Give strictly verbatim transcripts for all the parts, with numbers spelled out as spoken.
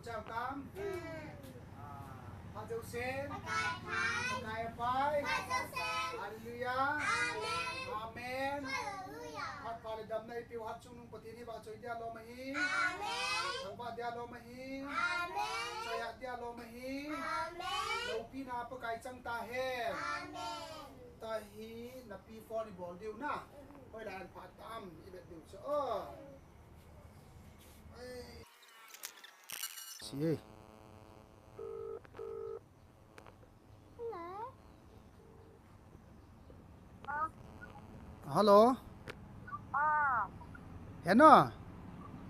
Chao tam? Ah, phat jousen. Pakai a pai. Phat jousen. Hallelujah. Amen. Amen. Hallelujah. Phat pha le damna eipeu Hatchungnung Pathen hi vahchoi dia lom ahi. Amen. Thangvah dia lom ahi. Amen. Choi-at dia lom ahi. Amen. Loupina Pakai chang tahen. Amen. Tahi napi phone ibol diu na. Hoilai a phat tam ivet diu chu. Oh. Si e. Hello. Ah. Heno.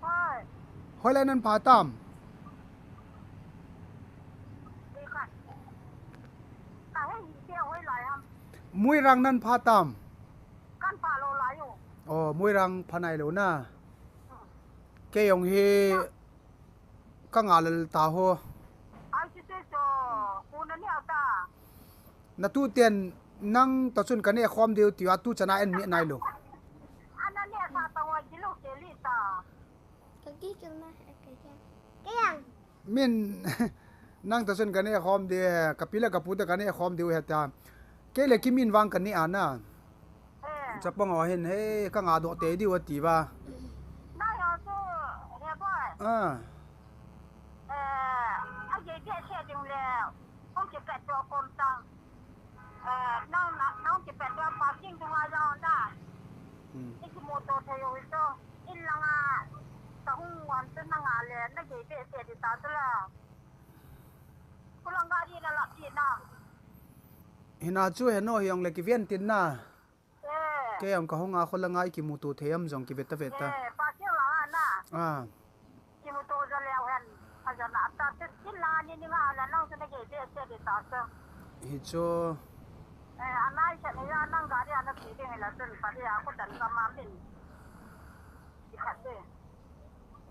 Hoi. Hoilai nan pha tam? Ka hei hi hoilai am? Muirang nan pha tam? Kan pha lou lai u. Oh, Muirang pha nailou na. Kei jong hi ka nga lel ta ho. Ai, si se so, u na ni ata. Na tu ten nang to chun ka ne khom diu tia tu chana en mi nailou. Ana ne sa ta wa ji lo ke li ta. Ka ki kil na he ka ya. Ka yang. Min, nang to chun ka ne khom di, ka pi le ka pu te ka ne khom diu he ta. Kei le Kimin vang ka ne ana. Eh. Chapang o hin, he, ka nga doh tei diu ati va. Na yo chu, he boy. Ah. Eh, a ye ye che ding le, hung kipet to kom tang. Eh, nang, nang, nang kipet to parking tu ma jao na. Hmm. I kimu to thei u to. In langa, ka hung wan tu na nga le, na ye ye che di ta tu la. Kulang gari la la ti na. Hina chu he no hi jong le kiven tin na. Eh. Kei jong ka hung a kho langa i kimuto thei am jong kivet ta vet ta. Eh, pa keu la na. Ah. Kimuto ja leu hen. A ja na ta te kin la ni ni nga la nang se na ke te te de ta se. Hi chu. Eh, anai se ne ya nang gari ana ti de la sen pa de a ko tan ka ma min. Ki khat de.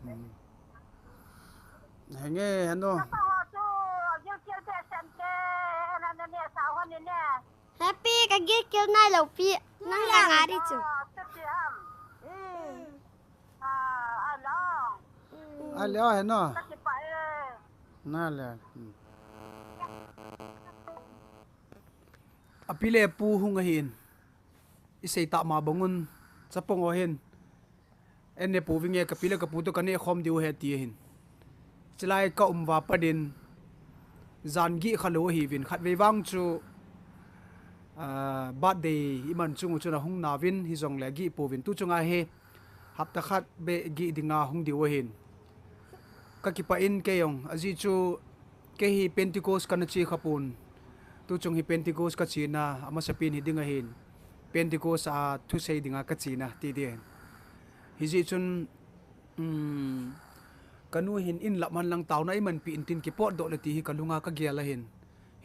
Hmm. Henge, heno. Ka pa ho chu, gil kil te sen te, na na ne sa ho ni ne. Happy, ka gil kil nailou pi. Nang la nga di chu. Ah, tu ti ham. Mm. Ah, alo. Mm. Alo, heno. Ka ti pa e. Na le. Hmm. A pi le pu hung ahin. I sei ta ma bang un. Chapang o hin. En ne pu vinge ka pi le ka pu to ka ne khom diu he ti hin. Chilai ka um va pa din. Jan gi kha lo hi vin khat vei vang chu. Ah, birthday i man chung u chun a hung na vin hi jong le gi pu vin tu chunga he. Hapta khat be gi dinga hung diu ahin. Ka kipa in kei jong, a ji chu kei hi Pentecost ka na chi kha pun. Tu chung hi Pentecost ka chi na, a masa pin hi ding ahin. Pentecost a thusei dinga ka chi na, ti di ahin. Hi ji chun, um, ka nu hin in lap man lang tau na i man pi in tin ki pot doh le ti hi ka lunga ka gel ahin.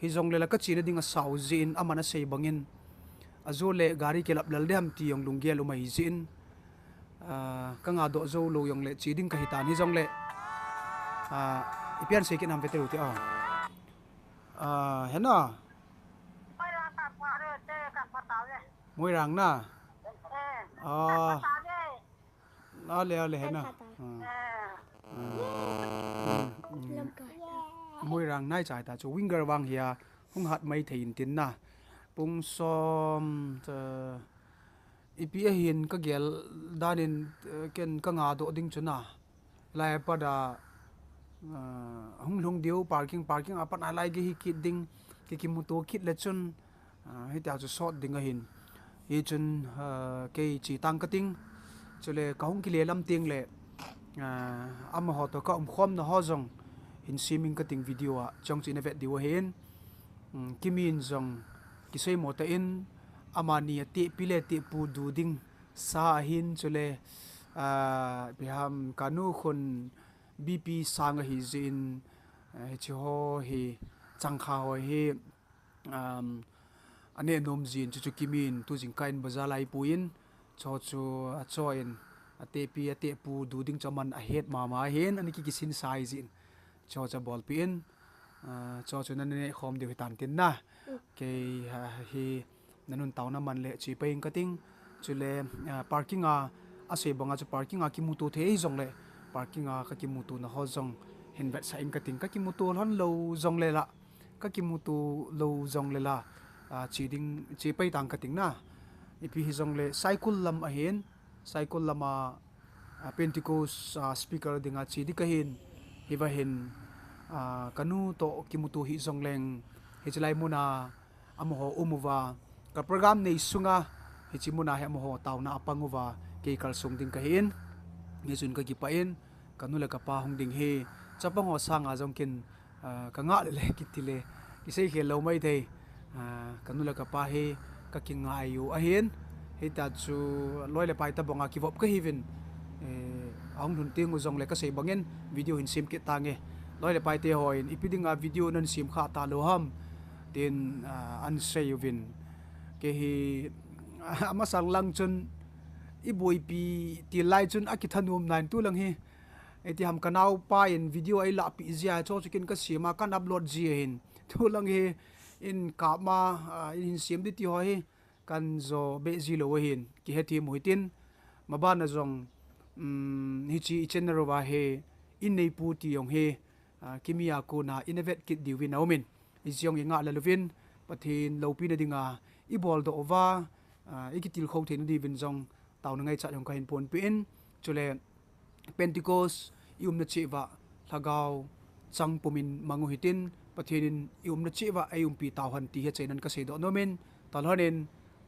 Hi jong le la ka chi na ding a sau ji in, a man a sei bang in. A jo le gari ki lap lal de ham ti jong lung gel um a hi ji in. Ah, ka nga doh jou lou jong le chi ding ka hi tan hi jong le. Ah, i pian sei kin ham ve te u ti a. Ah, hena. Moirang na. Ah. Ale, ale, hena. Ah. Ah. Moirang nai chai ta chu winger vang hi a hung hat mai thei in tin na. Pung som, eh, ipi ahin ka gel dan in, eh, ken ka nga doh ding chu na. Lai pa da, eh, hung lhung diu parking, parking a pat a lai ki hi kit ding, ki kimuto kit le chun, eh, hitia chu sot ding ahin. Hi chun, eh, kei chi tang ka ting. Chule ka hung kile lam ting le, eh, amaho to ka um khom na ho jong hin siming ka ting video a chong chi na vet diu ahin. Um, Kimin jong kisei mo ta in, amani a te pi le te pu du ding sa ahin chule, ah, ipi ham ka nu khun B P sang ahi jin, ah, hichi ho hi chang kha ho hi, um, ane nom jin chu chu Kimin tu jing ka in bazar lai pu in, cho chu a cho in, a te pi a te pu du ding cho man a het mama hin, ani ki kisin sai jin. Cho cha bol pi in, ah, cho chu nan ne khom diu hi tan tin na. Mm. Kei, ah, hi nanun tauna man le chi pai in ka ting. Chule, ah, parking a, a sei banga chu parking a kimuto thei jong le, parking a ka kimuto na ho jong hin vetsah ing kating, kakimuto lhon lou jongle la, kakimuto lou jongle la, a, che ding, che pai tang kating na. Ipi hijongle Saikul lam ahin, Saikul lama, a, Pentecost, a, speaker dinga che ding kahin, hiva hin, a, kanu toh kimuto hih jongleng, hiche lai muna amaho um uva, ka program nei sunga, hiche muna hi amaho taona apang uva, kei kalsong ding kahin, hichun kakipah in, kanu le kapa hung ding hi, chapang ho sanga jong ken, a, kangah le le kiti le, kisei khel lou maithei, a, kanu le kapa hi, kakingai u ahin, hita chu loi le pai tobanga kivop kahiuvin, eh, ahung lhun teng u jongle kasei bangin video hin sem kit tange. Loi le paite hon ipi dinga video nahin sem kha talou ham tin, a, ahin sei uvin. Kei hi, amasang lang chun iboipi til lai chun akithanom nan tulang hi. Iti ham kanaopa in video eilahpeh jia chu chu ken kasem a kahin upload ji ahin. Tulang hi in kap ma, a, in hin sem ding ti ho hi kahin jo beh ji lou ahin. Kihethem u hitin, mabana jong, um, hiche i channel uva hi in neipu ti jong hi, a, kimi a kona ina vet kit diuvin aumin. Hiche jong ingah lel uvin, Pathen loupina dinga ibol doh uva, a, ikitilkhou theina diuvin jong taona ngaichat jong kahin ponpeh in. Chule Pentecost i umna cheh uva lhagao chang pumin mang u hitin, Pathen in i umna cheh uva eiumpi tauhen ti hi achainan kasei doh nomin, talhon in,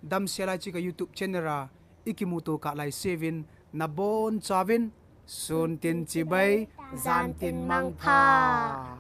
damsel a hiche ka YouTube channel a ikimuto kah laisevin, nabonchauvin, sun tin chibai, jan tin mangpha.